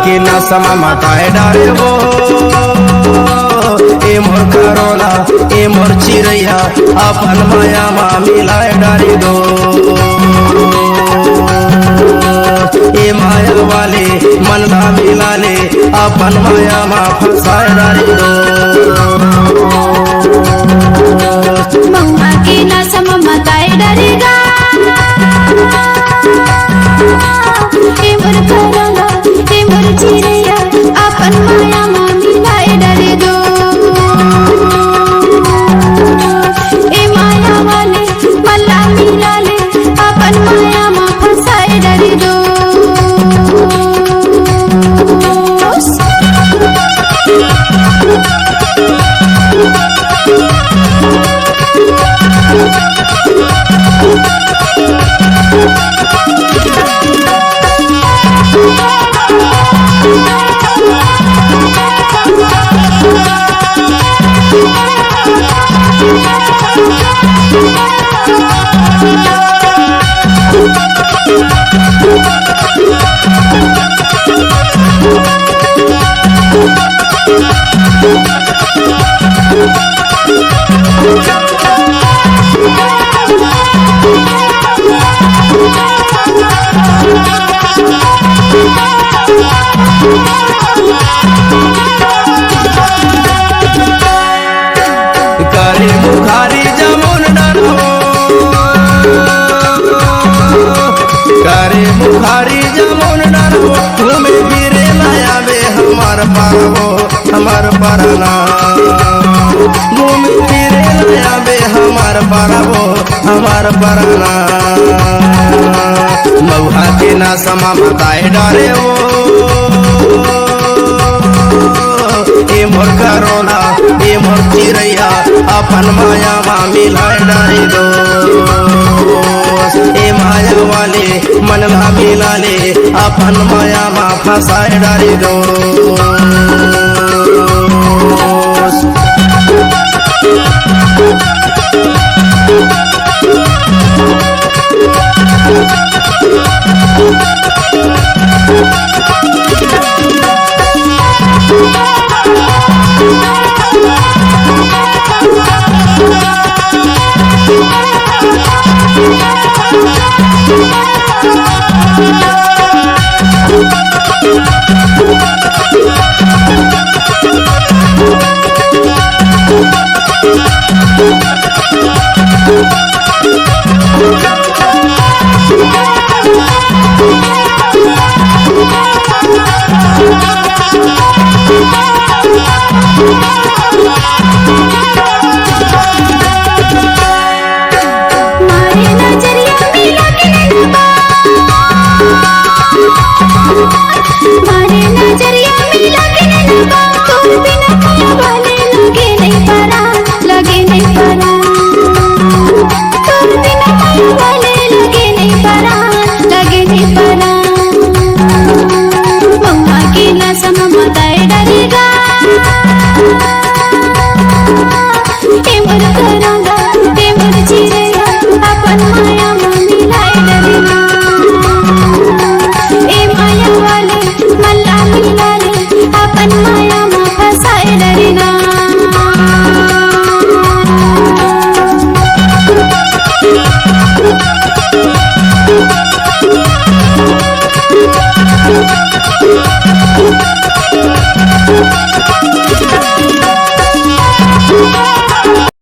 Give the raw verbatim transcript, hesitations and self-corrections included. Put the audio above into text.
के नसम मताए डारे वो, ए मोर करोला, ए मोर चिरैया, अपन माया मा मिलाए डारी दो। ए माया वाले मन ला मिला ले, अपन माया मा फंसाए डारी दो। महुआ के नसम मताए डारे गा, ए मोर करोला, ए मोर चिरैया, अपन माया मा मिलाए डारे दो। ए माया वाले मन ला मिला ले, अपन माया मा फंसाए डारे दो। करे मुखारी जमुन डरहो, करे मुखारी जमुन डरहो, घूमे फिरे ला आवे हमार पारवो, हमार परना। घूमे फिरे ला आवे हमार पारवो, हमार परना। महुआ के नसम मताए डारे वो, ए मोर करोला, ए मोर चिरैया, अपन माया मा मिलाए डारी दो। ए माया वाले मन ला मिला ले, अपन माया मा फंसाए डारी दो। मारे नजरिया में लगे नैना बा, मारे नजरिया में लगे नैना बा, तोर बिना माया वाले लगे नहीं परा, लगे नहीं परा। तोर बिना माया वाले लगे नहीं परा, लगे नहीं परा। महुआ के नसम मताए डारे गा। ए मोर करोला, ए मोर चिरैया, अपन माया मा मिलाए डारे ना। ए माया वाले, मन ला मिला ले, अपन माया मा फंसाए डारे ना।